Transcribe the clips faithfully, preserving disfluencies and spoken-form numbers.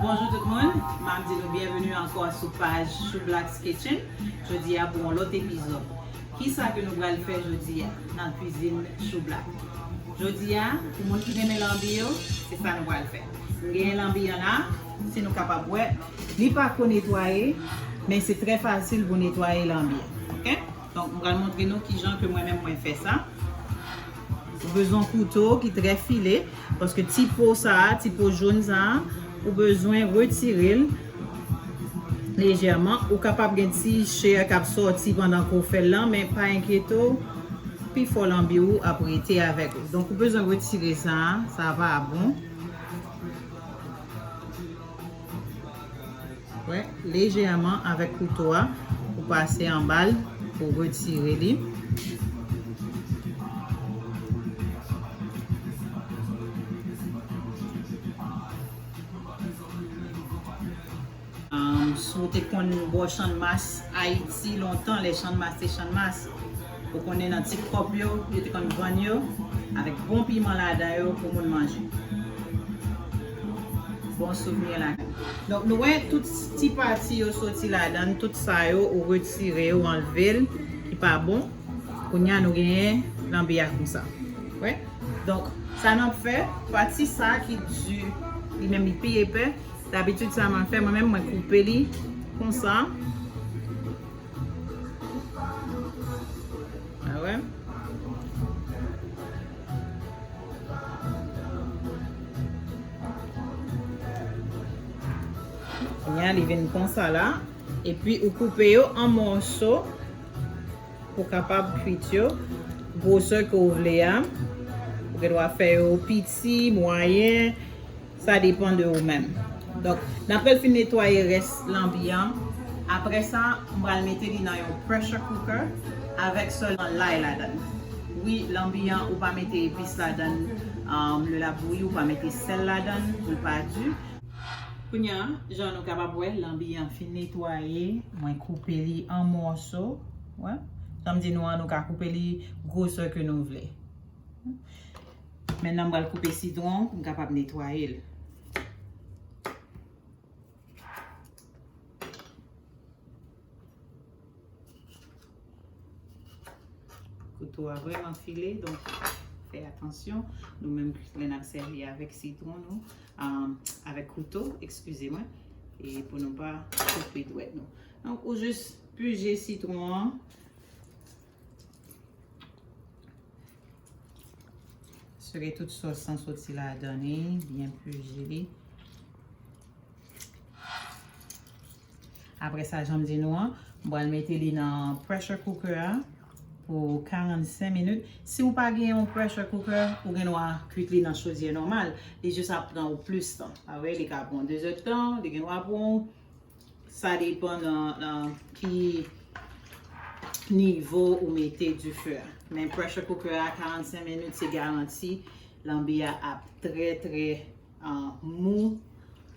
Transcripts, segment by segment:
Bonjou tout moun, m ap di nou byenveni ankò sou paj Shoublack's Kitchen. Jodi a pou yon lòt epizòd. Kisa ke nou pral fè jodi a nan kwizin Shoublak? Jodi a, pou moun ki renmen lanbi yo, se sa nou pral fè. M genyen lanbi an la, si nou kapab wè, li pa ko netwaye, men se trè fasil pou netwaye lanbi an. Oke? Donk, m pral montre nou kijan ke mwen menm mwen fè sa. Ou bezwen yon kouto ki trè file, paske ti po sa a, ti po jòn sa a, ou bezwen retire l lejèman. Ou kapab gen ti chè k ap sòti pandan ke w fè l lan, men pa enkyete w, pifò lanbi ou ap rete avèk ou. Donk, ou bezwen retire sa a, sa pa bon. Wè, lejèman avèk kouto a, ou pase anba l pou retire li. Um, si w te konn bò Channmas Ayiti lontan, lè Channmas te Channmas, ou konnen nan ti kòp yo, yo te konn vann yo, avèk bon piman ladan yo pou moun manje. Bon souvni la. Donk, nou wè tout ti pati yo soti ladan, tout sa yo, ou retire yo, anlve l, ki pa bon. Kounye a, nou genyen lanbi a konsa. Wè. Donk, sa n ap fè, pati sa ki di, li menm li pi epè, dabitid sa mwen fè, mwen menm mwen koupe li konsa. A wè. Kounye a, li vin konsa la. Epi ou koupe yo an mòso pou kapab kwit yo gwosè ke w vle a. Ou gen dwa fè yo piti, mwayen, sa depann de ou menm. Donk, n ap pral fin netwaye rès lanbi an. Apre sa, m pral mete li nan yon pressure cooker avèk sèlman lay ladan l. Wi, lanbi an, ou pa mete epis ladan l, um, lè l ap bouyi, ou pa mete sèl ladan l pou l pa di. Kounye a, jan nou kapab wè, lanbi an fin netwaye, mwen koupe li an mòso. Wè, jan m di nou an, nou ka koupe li gwosè ke nou vle. Mentnan, m pral koupe sitwon pou m kapab netwaye l. Kouto a vrèman file, donk fè atansyon. Nou menm, lè n ap sèvi avèk sitwon nou, um, avèk kouto, eskize mwen, e pou nou pa koupe dwèt nou. Donk, ou jis pije sitwon an. Sere tout sòs lan soti ladan li, byen pije li. Apre sa, jan m di nou an, m pral mete li nan pressure cooker a pou karannsenk minit. Si w pa gen yon pressure cooker, ou gen dwa kwit li nan chodyè nòmal. Li jis ap pran ou plis tan. Pa vre, li ka pran de zèdtan, li gen dwa pran ou Sa depann nan, nan ki nivo ou mete dife a. Men pressure cooker a, karannsenk minit, se garanti lanbi a ap trè, trè, ah, mou.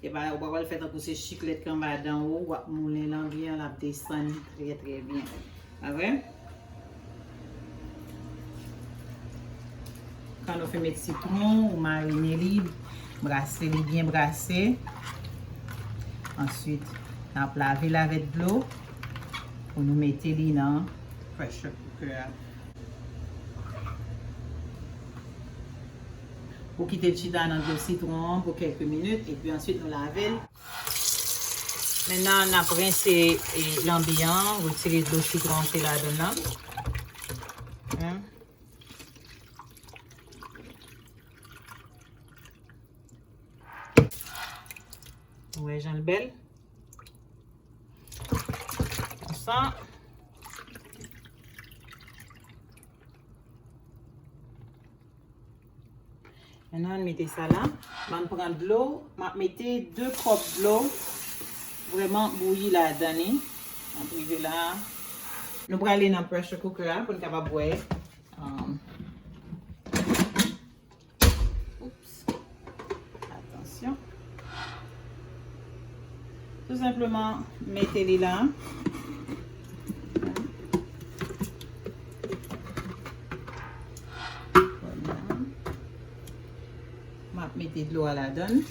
E pa, ou pa pral fè tankou se chiklèt k anba dan ou, w ap moulen lanbi an, l ap desann trè, trè byen. Pa vre? Kan nou fin met sitwon, ou marine li, brase li byen brase. Answit, n ap lave l avèk dlo pou nou mete li nan pressure cooker a. Ou kite l chita nan dlo sitwon an pou kèlke minit, epi answit nou lave l. Mentnan, n ap rense, e, lanbi an, retire dlo sitwon ki ladan l lan. Hein? Ou wè jan l bèl? Konsa. Mentnan, n mete sa la. M ap pran dlo. M ap mete de kòp dlo. Vrèman bouyi ladan li. M ap rive la. Nou prale nan pressure cooker a pou n kapab wè. Um, Oups. Atansyon. Tou senpleman, mete li la. Vwala. M ap mete dlo a ladan.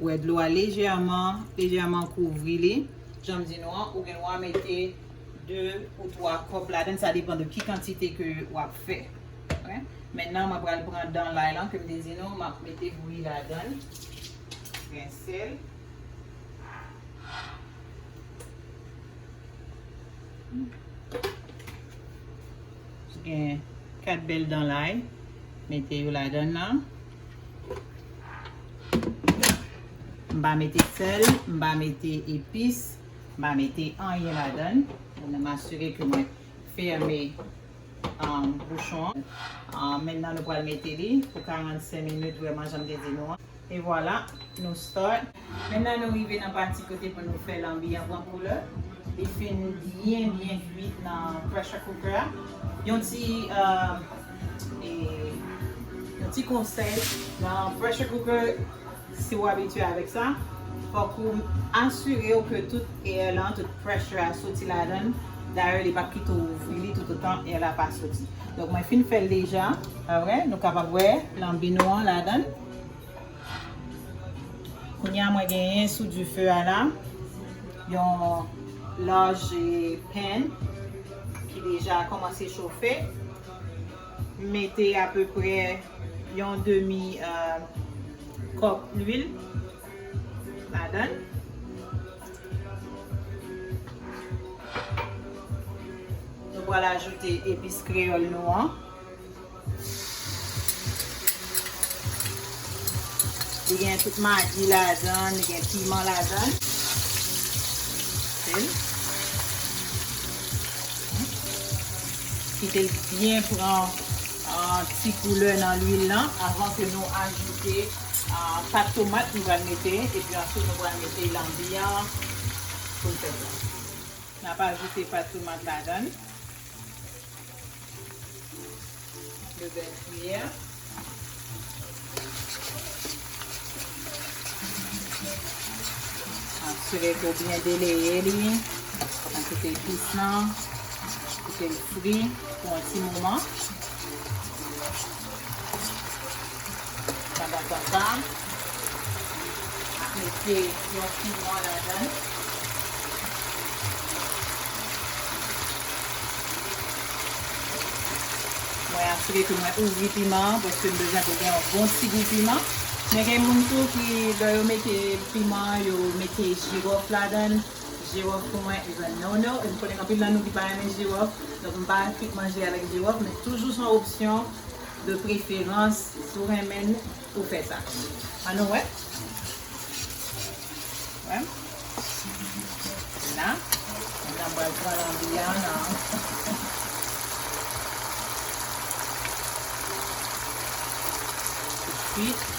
Ou wè dlo a lejèman, lejèman kouvri li. Jan m di nou an, ou gen dwa mete de ou twa kòp ladan, sa depann de ki kantite ke w ap fè. Ok? Mentnan, mwen pral pran dan lay lan ke m te di nou, m ap mete bouyi ladan. Gen sèl. Gen kat bèl dan lay, mete yo ladan nan. M pa mete sèl, m pa mete epis, m pa mete anyen ladan. Mwen menm asire ke mwen fèmen, um, bouchon an. Um, mentnan nou pral mete li pou karannsenk minit, vrèman, jan m te di nou an. E vwala, nou start. Mentnan nou rive nan pati kote pou nou fè lanbi an pran koulè. Li fin byen, byen kwit nan pressure cooker a. Yon ti, euh, e, yon ti konsèy, nan pressure cooker, si w abitye avèk sa, fòk ou asire w ke tout air lan, tout pressure a soti ladan l. Dayè, li p ap kite w ouvri li toutotan air la pa soti. Donk, mwen fin fè l deja. Pa vre? Nou kapab wè lanbi nou an ladan l. Kounye a, mwen genyen sou dife a la yon large pan ki deja kòmanse chofe. M mete apeprè yon demi, euh, kòp lwil ladan l. Nou pral ajoute epis kreyòl nou an. Li gen tout magi ladan, li gen piman ladan. Oke. Kite l byen pran, ah, ti koulè nan lwil lan avan ke nou ajoute, ah, pat tomat nou pral mete, epi answit nou pral mete lanbi an pou l fè sa. N ap ajoute pat tomat ladan. Yon bèl kiyè. Asire ke w byen deleye li. Mwen kite epis lan, kite l fri pou yon ti moman. Pandan tan sa, ap mete yon piman ladan. Mwen asire ke mwen ouvri piman an, paske m bezwen pou gen yon bon ti gou piman. Men gen moun tou ki, lè yo mete piman, yo mete jiwòf ladan. Jiwòf pou mwen is a no-no. M konnen anpil nan nou ki pa renmen jiwòf, donk m pa kwit manje avèk jiwòf, men toujou se yon opsyon de preferans si w renmen l. Pou fè sa. Ann nou wè. Wè. La. N ap pral pran lanbi a nan. Tout swit.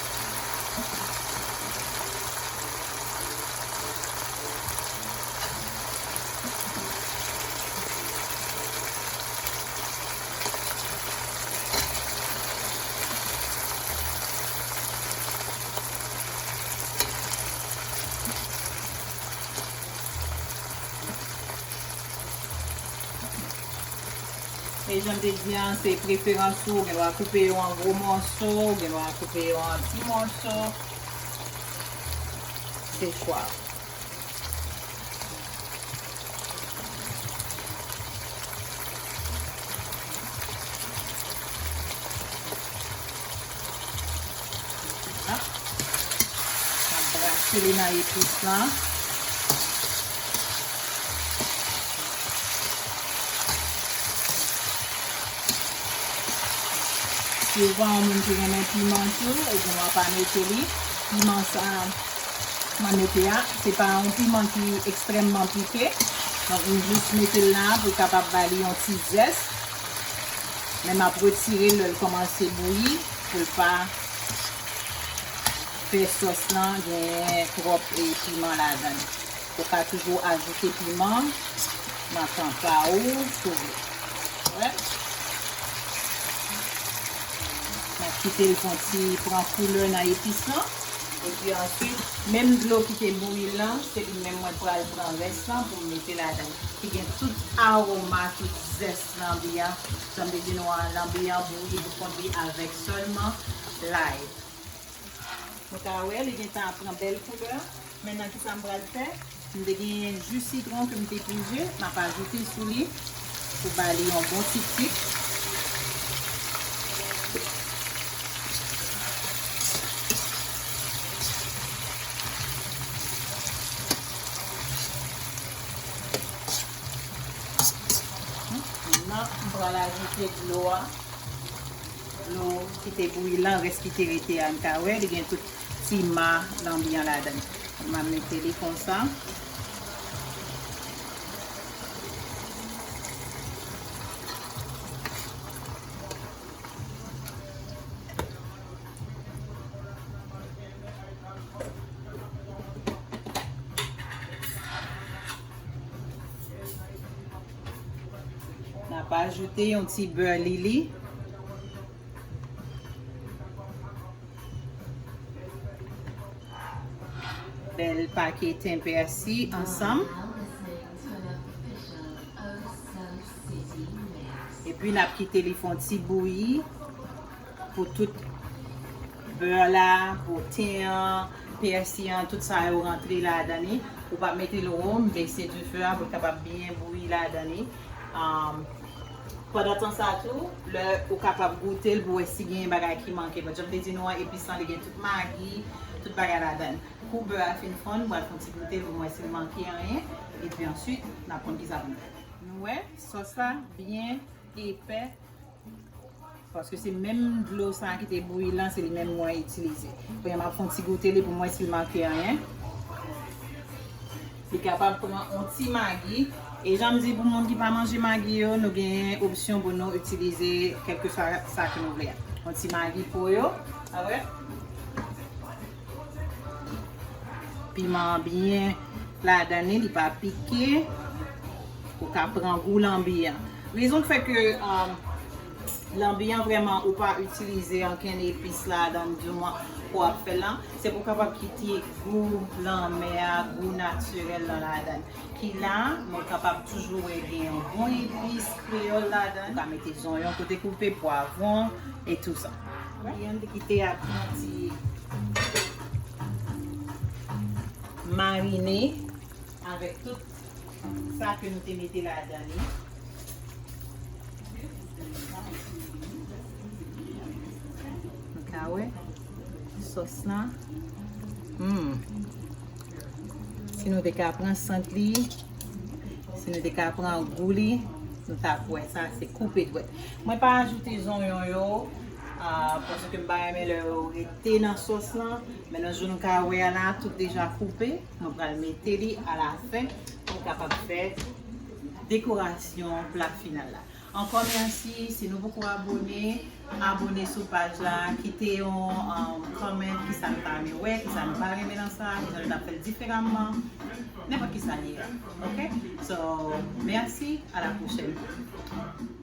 E jan m te di an, se preferans ou, ou gen dwa koupe yo an gwo mòso, ou gen dwa koupe yo an ti mòso. Se chwa w. La. N ap brase li nan epis lan. Si w pa yon moun ki renmen piman tou, ou gen dwa pa mete li. Piman sa mwen mete a, se pa yon piman ki ekstrèmman pike. Donk, m jis mete l la pou l kapab ba li yon ti zès. Men m ap retire l lè l kòmanse bouyi, pou l pa fè sòs lan gen twòp, e, piman ladan l. Ou ka toujou ajoute piman nan tan pa ou, tou. Wè. Mwen kite l fè yon ti pran koulè nan epis lan. Epi answit, menm dlo ki te bouyi lan, se li menm mwen pral pran rès lan pou m mete ladan. Ki gen tout awoma, tout zès lanbi a. Jan m te di nou an, lanbi an bouyi pou kont li avèk sèlman lay. Nou ka wè, li gentan ap pran bèl koulè. Mentnan, kisa m pral fè? M te gen ji sitwon ke m te pije, m ap ajoute sou li pou ba li yon bon ti kwit. Mentnan, m pral ajoute dlo a. Dlo ki te bouyi lan, rès ki te rete a, n ka wè, li gen tout ti ma lanbi an ladan l. M ap mete li konsa. N ap ajoute yon ti bè lili. Bèl pake ten pèsi ansanm. Epi n ap kite li fè yon ti bouyi pou tout bè la, pou ten an, pèsi an, tout sa yo rantre ladan li. Ou pa mete l wo, m bese dife a pou l kapab byen bouyi ladan li. Um, pandan tan sa tou, lè ou kapab goute l pou wè si gen bagay ki manke. Bon, jan m te di nou an, epis lan, li gen tout magi, tout bagay ladan l. Kou bè a fin fonn, m pral fè yon ti goute pou m wè si l manke anyen. Epi answit, n ap konn kisa pou n fè. Nou wè, sòs la byen epè. Paske se menm dlo sa ki te bouyi lan, se li menm mwen itilize. Kounye a m ap fè yon ti goute li pou m wè si l manke anyen. Li kapab pran yon ti magi. E jan m di, pou moun ki pa manje magi yo, nou gen opsyon pou nou itilize kèlkeswa sa ke nou vle a. Yon ti magi po yo, a wè. Piman an byen ladan li, li pa pike. Ou ka pran gou lanbi an. Rezon k fè ke, um, lanbi an vrèman ou pa itilize ankenn epis ladan l, di mwen, pou w ap fè l lan, se pou w kapab kite gou lanmè a, gou natirèl lan ladan l. Ki la, mwen kapab toujou wè gen yon bon epis kreyòl ladan l. Ou ka mete zonyon kote koupe, pwavwon, e tou sa. Viann ki te ap yon ti marine avèk tout sa ke nou te mete ladan li. Nou ka wè sòs la. Hmm. Si nou te ka pran sant li, si nou te ka pran gou li, nou t ap wè sa, se koupe dwèt. Mwen pa ajoute zonyon yo, ah, paske m pa renmen lè yo rete nan sòs lan. Men nan jan nou ka wè a la, tout deja koupe. Nou pral mete li alafen pou kapab fè dekorasyon pla final la. Ankò mèsi, si nou poko abòne, abòne sou paj la, kite yon, um, comment, kisa nou ta renmen wè, kisa nou pa renmen nan sa, kisa nou ta fè l diferaman, nenpòt kisa li ye. Ok? So, mèsi, a la pwochèn.